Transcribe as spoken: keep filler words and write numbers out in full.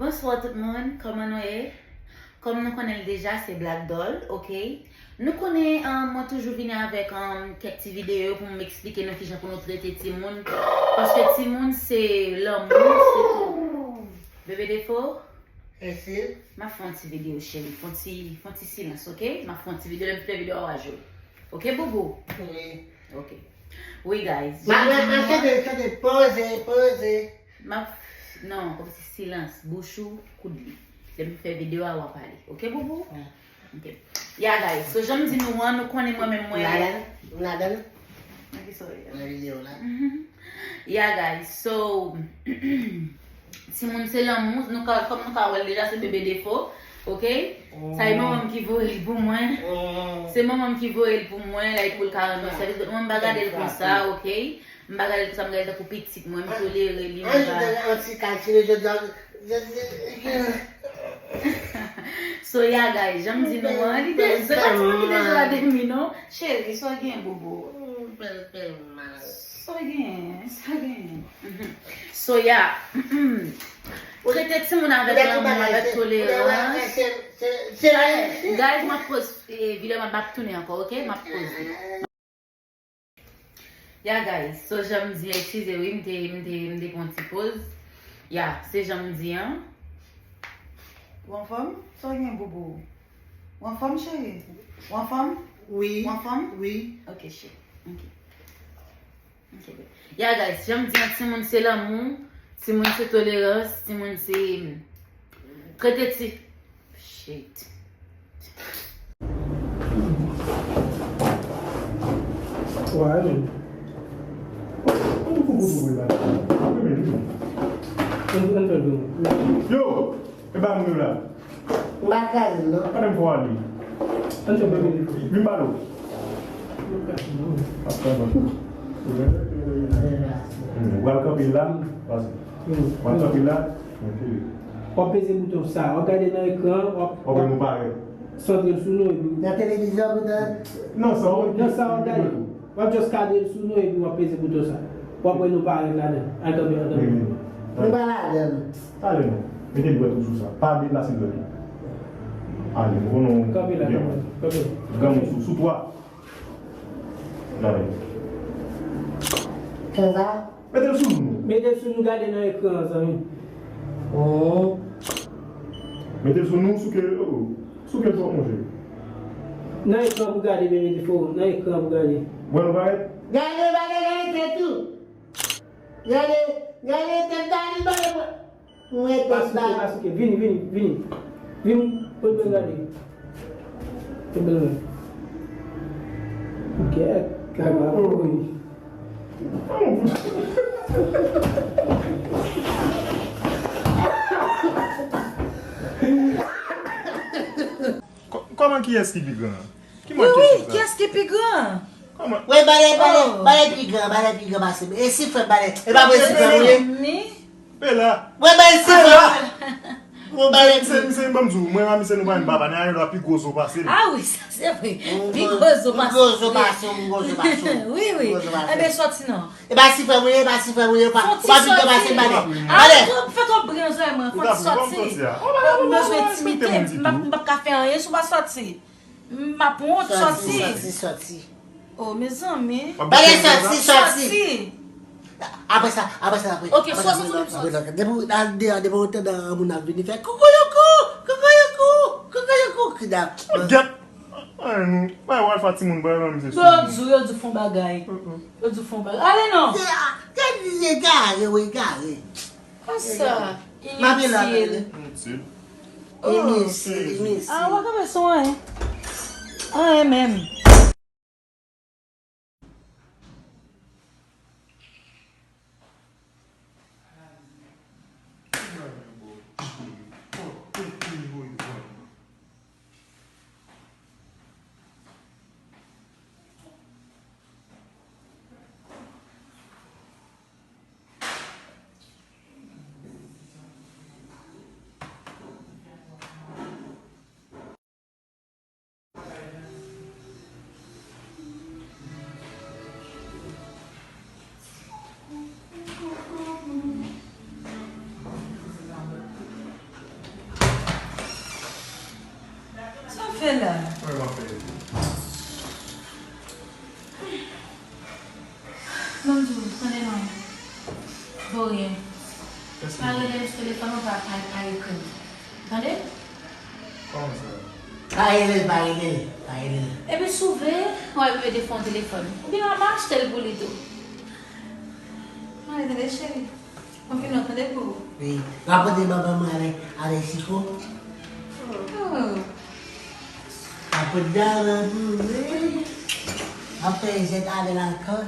Bonswa tout moun, kòman nou ye? Kòm nou konnen l deja, se Black Doll, oke? Nou konnen, um, mwen toujou vini avèk, um, kèk ti videyo pou m eksplike nou kijan pou nou trete timoun. Paske timoun se lanmou, se tou. Bebe Defo? Esi? M ap fè yon ti videyo, cheri. Fè yon ti, fè yon ti silans, oke? M ap fè yon ti videyo, lè m fè videyo a, w a jwe. Oke, boubou? Wi. Oke. Wi, guys. Madan, tande, tande, poze, poze. M ap, non, kòmsi silans, bouch ou, koud li. Lè m fè videyo a, w a pale. Oke, boubou? Wi. Ok. Yeah, guys. So, jan m di nou an, nou konnen mwen menm mwen. Ladan, ladan. Nan ki sa w ye? Nan videyo la. Mhm. Yeah, guys. So, timoun se lanmou. Nou ka, kòm nou ka wè l deja, se Bebe Defo. Ok? Sa e manman m ki voye l pou mwen. Se manman m ki voye l pou mwen, like, pou l ka rann mwen sèvis. But mwen, m pa gade l konsa, ok? M pa gade l konsa, m gade l tankou pitit mwen, m tolere li, m pa. An, an, an, an, an, an, an, an, an, an, an, So, yeah, guys, jan m di nou an, li deja, se pa ti moun ki deja la demi, non. Cheri, sa w gen, bobo? Sa w gen, sa w gen. Mhm. So, yeah. Trete timoun avèk lanmou, avèk tolerans. Guys, m ap poze, eh, videyo m ap tounen ankò, ok? M ap poze. Ya, guys, so jan m di, eskize wi, m te, m te, m te pran ti poz. Ya, se jan m di an. Ou anfòm? Sa w gen, bobo? Ou anfòm, cheri? Ou anfòm? Wi. Ou anfòm? Wi. Ok, cheri. Ok. Ok, babe. Ya, guys, jan m di an, timoun se lanmou, timoun se tolerans, timoun se trete ti Shit. Yo, e ba m yo la. M pa kraze l, non. Pandan m fè w ale. Vin ba l. Ou pral kanpe la, pase. Ou pral kanpe la. Ok. W ap peze bouton sa, w ap gade nan ekran, w ap. W ap wè nou parèt. Santre l sou nou epi. Nan televizyon, pou nan. Non, sa w ap. Non, sa w ap gade. W ap just gade l sou nou epi w ap peze bouton sa. W ap wè nou parèt ladan. Al kanpe, al kanpe. Nou pa ladan. Talè non. Mete dwèt ou sou sa. Pa deplase dwèt ou. Ale, nou konnen w. Kanpe la, kanpe. Kanpe. Granmoun sou, sou twa. Gade. Konsa? Mete l sou nou. Mete l sou nou, gade nan ekran an, zanmi. Oh. Mete l sou nou, souke, oh, souke l twòp, monchè. Nan ekran pou gade, Bebe Defo, nan ekran pou gade. Mwen nou parèt? Gade, gade, gade tèt ou. Gade, gade tèt, gade, gade. Mwen pa souke, pa souke. Vini, vini, vini. Vini, pot mwen gade. Pot mwen. Kèt, kaka, wi. Kò-, kòman, kiyès ki pi gran? Ki mòd kesyon sa? Wi, wi, kiyès ki pi gran? Kòman? Wi, balè, balè, oh, balè pi gran, balè pi gran pase m. E si frè m balè, e pa vre si frè m ou ye? Ni? Bela. Wi, balè si frè m. Wi, balè pi. Misye, misye, ban m di w, mwen, misye, nou pa menm papa, ni ayen dwa pi gwo zo pase l. Ah wi, sa se vre. Pi gwo zo pase l. Pi gwo zo pase l, pi gwo zo pase l. Wi, wi. Pi gwo zo pase l. Enben, sòti non. E pa si frè m ou ye, e pa si frè m ou ye, ou pa, ou pa pi gran pase m, balè. Balè. Ah, fè twòp bri nan zòrèy mwen, fò w sòti. Ou bezwen entimide, m p ap, m p ap ka fè anyen si w pa sòti. M ap wont, sòti. Sòti, sòti, sòti. Oh, mezanmi. Balè, sòti, sòti. Apre sa, apre sa, apre. Ok, sòti, sòti, sòti. Depi w al deyò, depi w tande moun ap vini fè kokoyoko, kokoyoko, kokoyoko, kidnap. Gèt. Ay, nou. Bay w al fè timoun, bay w al misye. Yo di, yo di fon bagay. Yo di fon bagay. Ale non. Gade li egare, w egare. Konsa, initil. Initil. Oh, initil, initil. Ah, w pa kanpe sou anyen. Anyen menm. Anyen. Pa rele m sou telefòn, ou pa, pa, pa ekri m. Tande? Kòman sa? Pa rele l, pa rele l, pa rele l. Epi si w vle, w al peye defo yon telefòn. Oubyen w ap achte l pou li tou. Mwen tande cheri. Mwen vin nan tande pou ou. Wi. W ap pote ban ban mwen avèk, avèk sitwon? Oh. W ap pote ban ban pou mwen? W ap fè zèt avè l ankò?